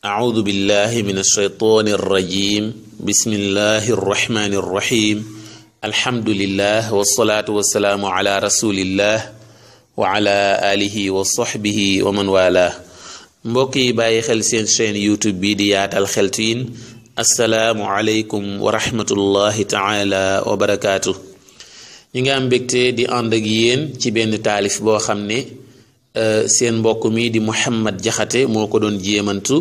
أعوذ بالله من الشيطان الرجيم بسم الله الرحمن الرحيم الحمد لله والصلاة والسلام على رسول الله وعلى آله وصحبه ومن والاه mbokk yi bàyyi xel seen chaîne YouTube bi di Yaatal Xeltu Yin assalaamu aleykum wa rahmatullahi taala wa barakaatu. ñi nga am mbégte di ànd ak yéen ci benn taalif boo xam ne seen mbokk mi di Mouhamed Jaxate moo ko doon jéemantu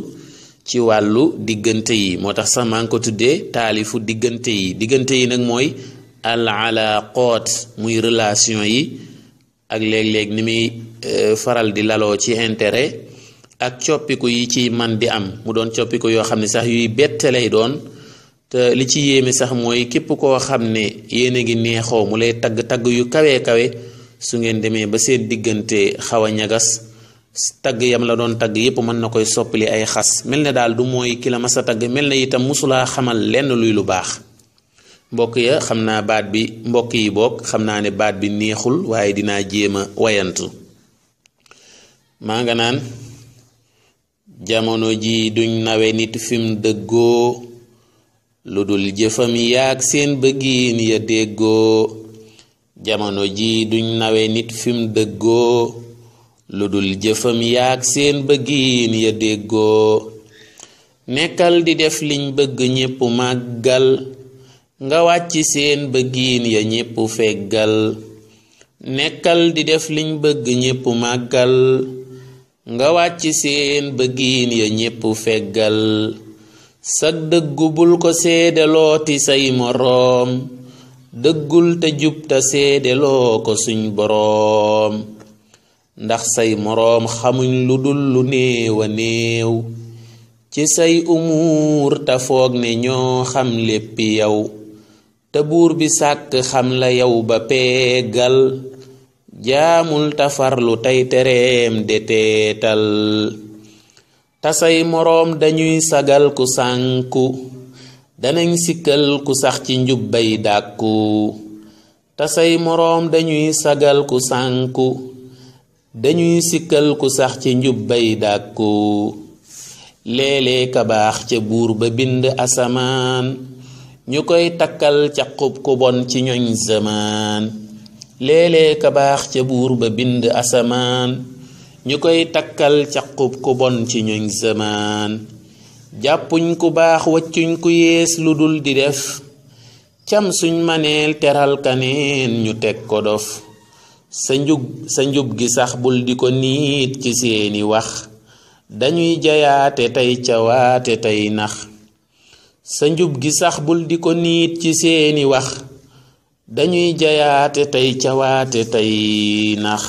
ci wàllu diggante yi moo tax sax maa ngi ko tuddee taalifu diggante yi nag mooy al alaaqoot muy relation yi ak léeg-léeg ni muy faral di laloo ci intérêt ak coppiku yi ci man di am mu doon coppiku yoo xam ne sax yuy bette lay doon te li ci yéeme sax mooy képp koo xam ne yéen a ngi neexoo mu lay tagg yu kawe su ngeen demee ba seen diggante xaw a ñagas tagg yam la doon tagg yépp mën na koy soppali ay xas mel ne daal du mooy ki la masa tagg mel na itam musulaa xamal lenn luy lu baax. mbokk ya xam naa baat bi mbokk yi bokk xam naa ne baat bi neexul waaye dinaa jéem a wayantu. maa nga naan jamono ji duñ nawe nit fim dëggoo lu dul jëfam yaag seen bëggiin ya déggoo. jamono ji duñ nawe nit fim dëggoo lu dul jëfam yaag seen bëggiin ya déggoo. nekkal di def liñ bëgg ñépp màggal nga wàcc seen bëggiin ya ñépp feggal. nekkal di def liñ bëgg ñépp màggal nga wàcc seen bëggiin ya ñépp feggal. sag dëggu bul ko seedelooti say moroom dëggul te jub te seedeloo ko suñ boroom. ndax say moroom xamuñ lu dul lu néew a néew ci say umuur te foog ne ñoo xam léppi yow te buur bi sàkk xam la yow ba peegal. jaamul tafarlu tey tereem de teetal. te say moroom dañuy sagal ku sànku danañ sikkal ku sax ci njub bay dàkku. te say moroom dañuy sagal ku sànku dañuy sikkal ku sax ci njub bay dàkku. léeg-léeg ka baax ca buur ba bind asamaan ñu koy takkal ca xub ku bon ci ñoñ zamaan. léeg-léeg ka baax ca buur ba bind asamaan ñu koy takkal ca xub ku bon ci ñoñ zamaan. jàppuñ ku baax waccuñ ku yées lu dul di def cam suñ maneel teral kaneen ñu teg ko dof. sa njub gi sax bul di ko niit ci seeni wax dañuy jayaate tey cawaate tey nax. sa njub gi sax bul di ko niit ci seeni wax dañuy jayaate tey cawaate tey nax.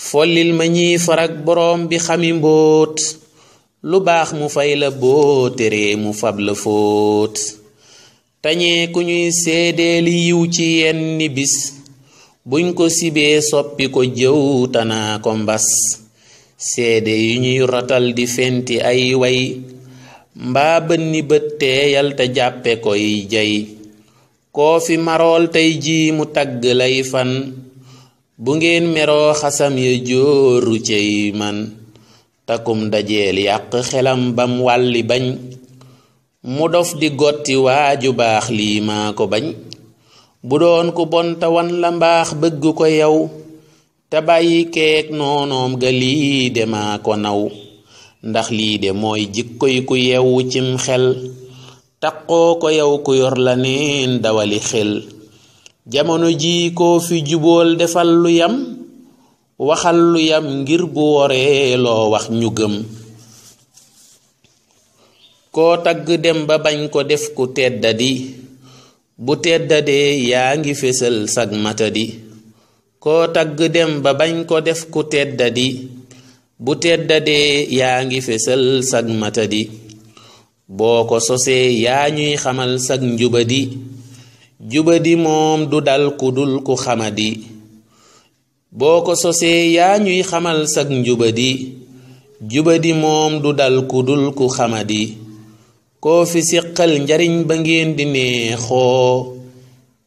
follil ma ñiy farak boroom bi xami mbóot lu baax mu fay la boo teree mu fab la fóot. tañee ku ñuy seedeeli yiw ci yenni bis buñ ko sibee soppi ko jëw tanaa ko mbas. seede yu ñuy rotal di fenti ay way mbaa bënni bët teeyal te jàppe koy jay. koo fi marool tey jii mu tagg lay fan bu ngeen meroo xasam ya jóoru cey man. takum dajeel yàq xelam bam wàlli bañ mu dof di gotti waaju baax lii maa ko bañ. bu doon ku bon te wan la mbaax bëgg ko yow te bàyyi keek noonoom ga lii de maa ko naw. ndax lii de mooy jikkoy ku yewu cim xel taqoo ko yow ku yor la neen dawali xel. jamono ji koo fi jubool defal lu yam waxal lu yam ngir bu woree loo wax ñu gëm. koo tagg dem ba bañ ko def ku teddadi bu teddadee yaa ngi fesal sag matadi. koo tagg dem ba bañ ko def ku teddadi bu teddadee yaa ngi fesal sag matadi. boo ko sosee yaa ñuy xamal sag njubadi jubadi moom du dal ku dul ku xamadi. boo ko sosee yaa ñuy xamal sag njubadi jubadi moom du dal ku dul ku xamadi. koo fi siqal njariñ ba ngeen di neexoo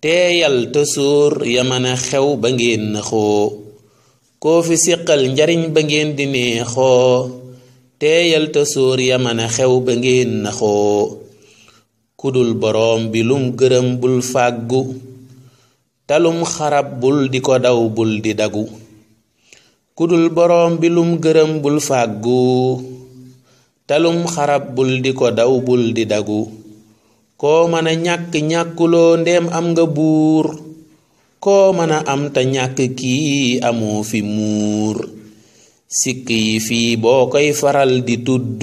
teeyal te sóor ya mën a xew ba ngeen naxoo. koo fi siqal njariñ ba ngeen di neexoo teeyal te sóor ya mën a xew ba ngeen naxoo kudul boroom bi lum gërëm bul fàggu talum xarab bul di ko daw bul di dagu kudul boroom bi lum gërëm bul fàggu talum xarab bul di ko daw bul di dagu koo mën a ñàkk ñàkkuloo ndéem am nga buur koo mën a am te ñàkk kii amoo fi muur sikk yi fii boo koy faral di tudd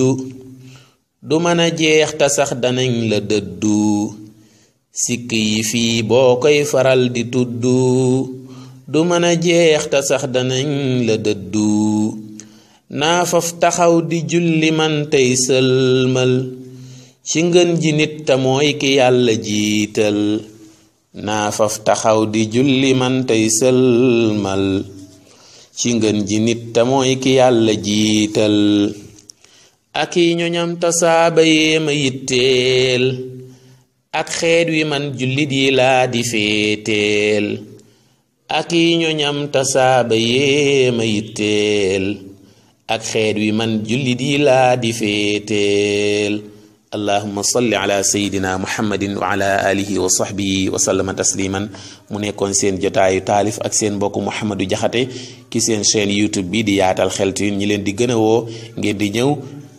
du mën a jeex te sax danañ la dëddu sikk yi fii boo koy faral di tudd du mën a jeex te sax danañ la dëddu naa faf taxaw di julli man tey sëlmal ci ngën ji nit te mooy ki yàlla jiital naa faf taxaw di julli man tey sëlmal ci ngën ji nit te mooy ki yàlla jiital ak yi ñoñam ta saaba yéema yitteel ak xeet wi man jullit yi laa di féeteel ak yi ñoñam ta saaba yéema yitteel ak xeet wi man jullit yi laa di féeteel allahumma salli ala sayidina muhammadin wa ala alihi wa sahbihi wa sallama tasliman mu nekkoon seen jotaayu taalif ak seen mbokk Mouhamadou Diakhaté ki seen chaîne YouTube bi di yaatal xeltu ñi leen di gën a woo ngeen di ñëw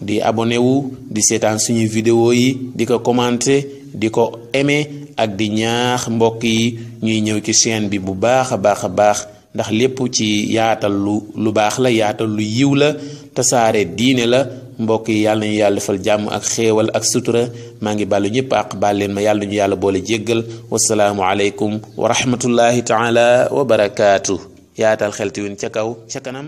di abonné wu di seetaan suñuy vidéo yi di ko commenter di ko aimer ak di ñaax mbokk yi ñuy ñëw ci chaîne bi bu baax a baax a baax ndax lépp ci yaatal lu baax la yaatal lu yiw la tasaare diine la mbokk yi yàlla nañu yàlla defal jàmm ak xéewal ak sutura maa ngi bàllu ñëpp ak baal leen ma yàlla ñu yàlla boole jéggal wasalaamu aleykum wa rahmatullahi taala wa barakaatu yaatal xeltu win ca kaw ca kanam